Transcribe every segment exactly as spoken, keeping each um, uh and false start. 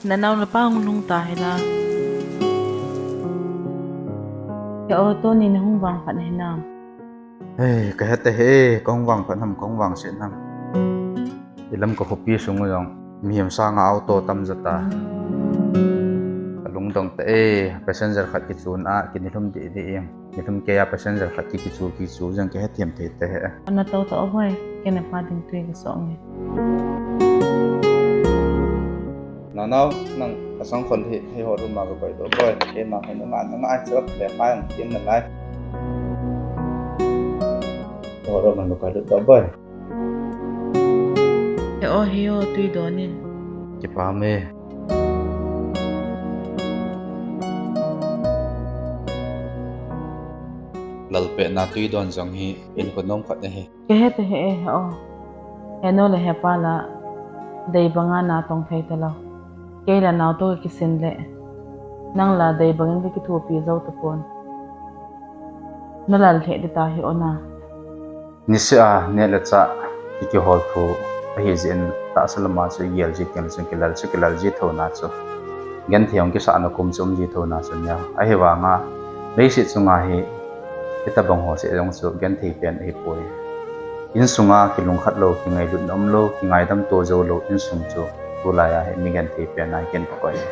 Nanao napa hung lhung ta hila. He o, tuni nahung vangphat hinam? Hei, kahe tahe, kahung vangphat nam, kahung vangset nam. Ilam kakhopi sung jong mihem sanga auto tamjo ta. Kalungdong tae, passenger khat kichun a, kinilhum didi ing. Nilhum keiya passenger khat ki kichu kichu jong kahethem thei tahe. Ana tou tou boi, kei napa ding tui kasong e. Nanao, nang kasang khol hi, hiho room a kakoi tou boi. Kei nang hi nunga, nunga ai chu, le mai ang tin nalai. Hiho room a kakoi tou boi. He o, hiho tui don in. Kipah e. Lalpehna tui don jong hi in konom khat ahi. Kahe tahe e, he o. Henu le hepa la dei banga natong thei talou. Kei la nao toh kakisin le nang la dei bangin kakithopi jou tapon. Nalal thei ding ta hi o na. Niseh a neh le chah kikihol thu ahi jeh in tahsa lama chu igel ji teng le chun kilal chu kilal ji thona chu genthei hung kisahna kum chu um ji thona chu neo. Ahivanga leiset chunga hi hitobang ho seh jong chu genthei pen ahipoi. Insunga kilungkhat lou, kingailutna umlou, kingaidam to joulou insung chu tulai a hi mi genthei pen a hi ken kakoi e.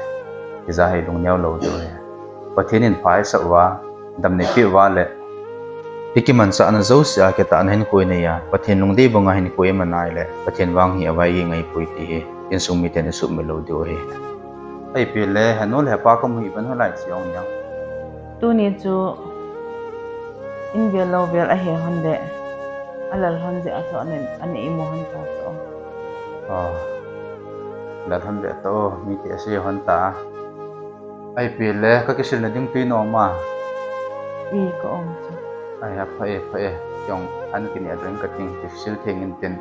Hijeh a hi lungneo lou diu ahi. Pathen in pha eisah uva, damna eipeh uva le ikimanchahna jouse a kitahna hinkho inei a, Pathen lungdei banga hinkho iman a ahile Pathen vang hi avaigei ngai poi ti hi insung miten isuhmil lou diu ahi. Ahipi le, henu le hepa kamu hih uvin hoilai che ong neo. Tuni chu in vel lou vel ahe hon le, alal hon jeh a chu ana, ana imu hon ta chu. Lal hon ve tao, mi ti ase hon ta. Ahipi le, kakisilna ding tui nom a? I, ka um chu. Ai, apha e, pha e. Jong an kineh ding kating, kisil theng intin.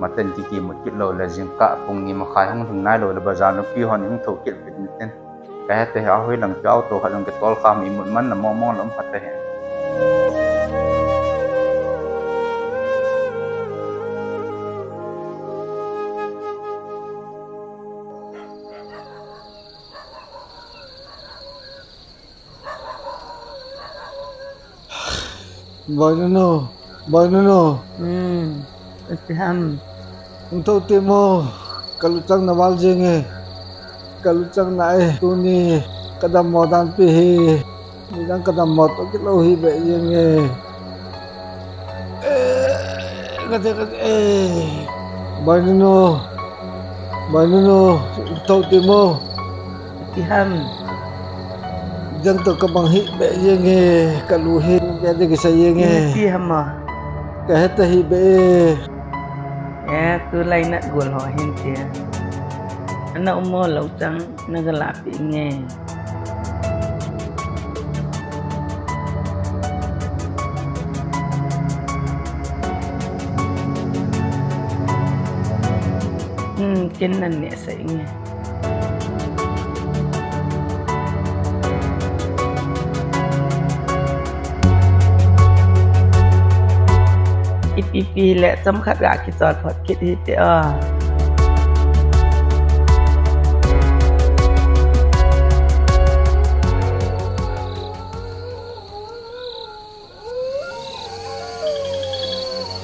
Maten kikimut kit lou le, jingkah pung ni makhai hung lhing nailou le, bazar nupi hon hung thou kit pit intin. Kahe tahe, ahoilang pi auto khat jong kitol kham, imut man na mong mong lom khat tahe. Boinu nu, Boinu nu. Hmm, ipi ham? Hung thou temo, kaluchang naval jenge. Kaluchang nai, tuni kadammo dan pi hi. Nidang kadammo toh kilou hi beh jenge. Eh, kate, kate, eh. Boinu nu. Boinu nu, thou temo. Ipi ham? Jang toh kabang hi beh jenge, kalu hi beh de kisa jenge. Ipi ham a? Kahe tahi beh. Eh, tulai nagol ho hin tia. Ana um mo lou chang. Naga lapi nge. Hmm, ken nan neh sa inge. Ipi pi le chomkhat ga kichol phot kit hite o.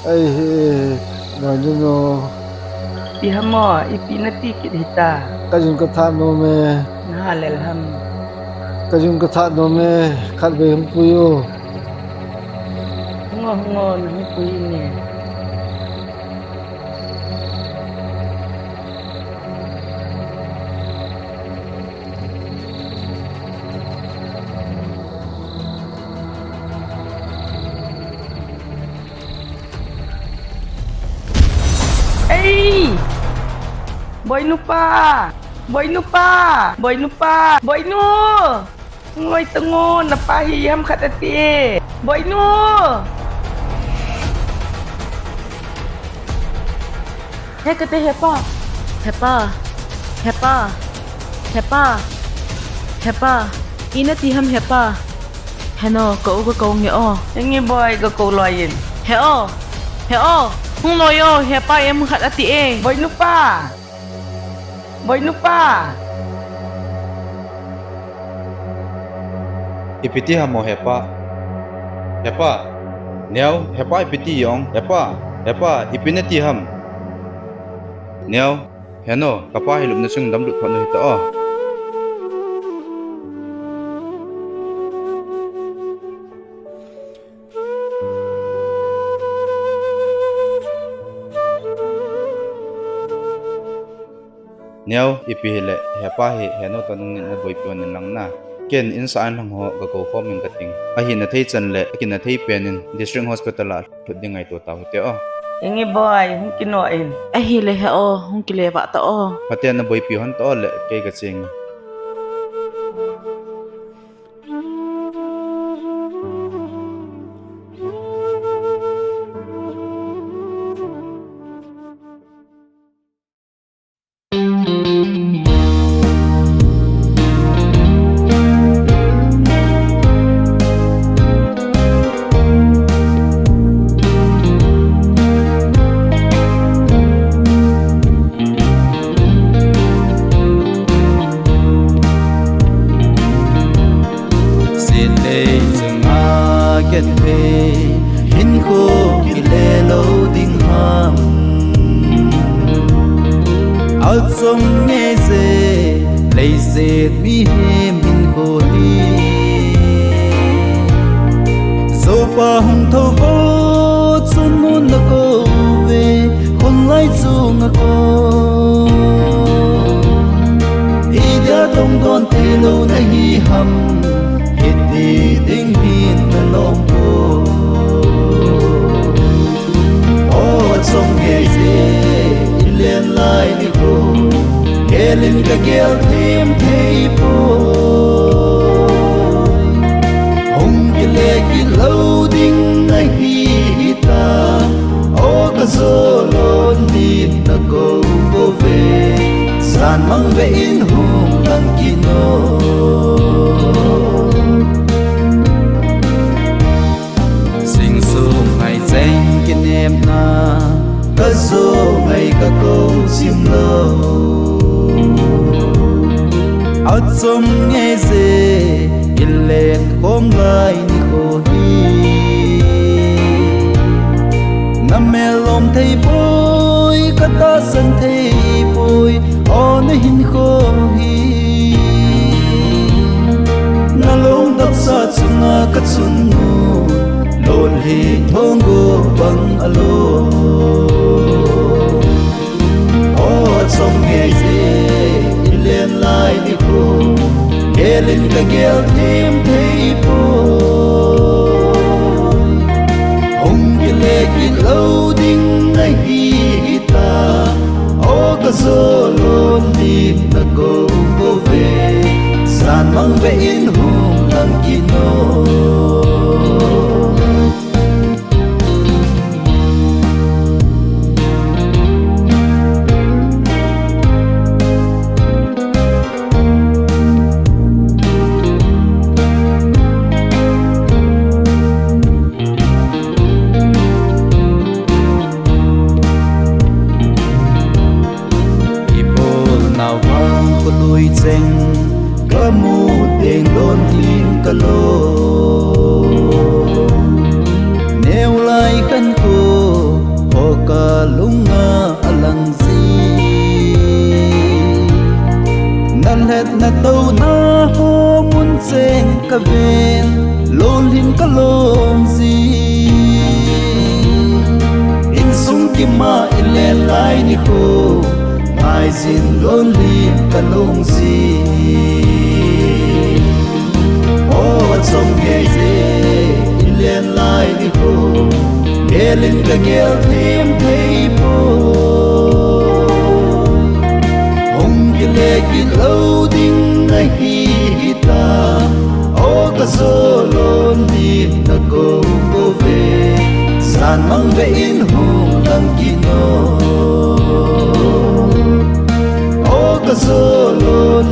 Ai he, Boinu nu. Ipi ham o, ipi nati kit hita. Kajun katha nom e. Naha lel ham. Kajun katha nom e, khatvei hung pui o. Hung o, hung o, nahung pui inge. Ei! Boinu pa! Boinu pa! Boinu pa! Boinu! Ngoi tango, napa hi ham khat ati e. Boinu! He kate hepa. Hepa. Hepa. Hepa. Hepa. Ina ti ham hepa. Heno, ka u ka kou nge o. Nge boi ka kou loi in. He o. He o. Hung loi o, hepa em khat ati e. Boinu pa. Boinu pa. Ipi ti ham o hepa? Hepa. Neo, hepa ipi ti jong? Hepa, hepa, ipi nati ham? Neo, heno, kapa hi lupna sung damlut phot nu hita o. Neo, ipi hile, hepa hi, heno toh nung nina boipi hon in lang na. Ken insung a lang ho, gakou khom ing kating. Ahina thei chan le, akina thei pen in, District Hospital a lhut ding ngaito tau hite o. Inge boi, hung kino in. Ahile he o, hung kile vah ta o. Phaten naboipi hon ta o le, kei kacheng. Silei chunga genthei hinkho kile lou ding ham? Achom ngei je leiset mihem hinkho hi. Sopa hung thou vo chun mun nakou ve, khonlai chunga kou. Idia dong don thei lou nahi ham, hiti ding hin nalom kou. O achom ngei je, ilen lai nikho, gelin kagel them thei poi. Hung kile kit lou ding nahi hita, o kajou lon nin nakou kou ve. Jan mang ve in hung lang kit no. Sing sung ngai cheng kinepna, kajou ngai kakou chim lou. Achom ngei je, ilen khom lai nikho hi. Namel lom thei poi, katahsan thei poi, o nahinkho hi. Nalung dapsa chunga kachun nu, lolhin thong go bang alou. O achom ngei je, ilen lai nikho, gelin kagel them thei poi. Hung kile kit lou ding nahi hita, o kajou lon nin nakou kou ve. Jan mang ve in hung lang kit no. Ibolnau vang kholui cheng, kamu teng lon lim kalou. Neo lai khankho, ho kalunga alang ji. Nalhet natouna ho mun cheng kaven, lolhin kalom ji. Insung kima ilen lai nikho, ngaijin lolhin kalong ji. O achom ngei je, ilen lai nikho, gelin kagel them thei poi. Hung kile kit lou ding nahi hita, o kajou lon nin nakou kou ve. Jan mang ve in hung lang kit no. O kajou lon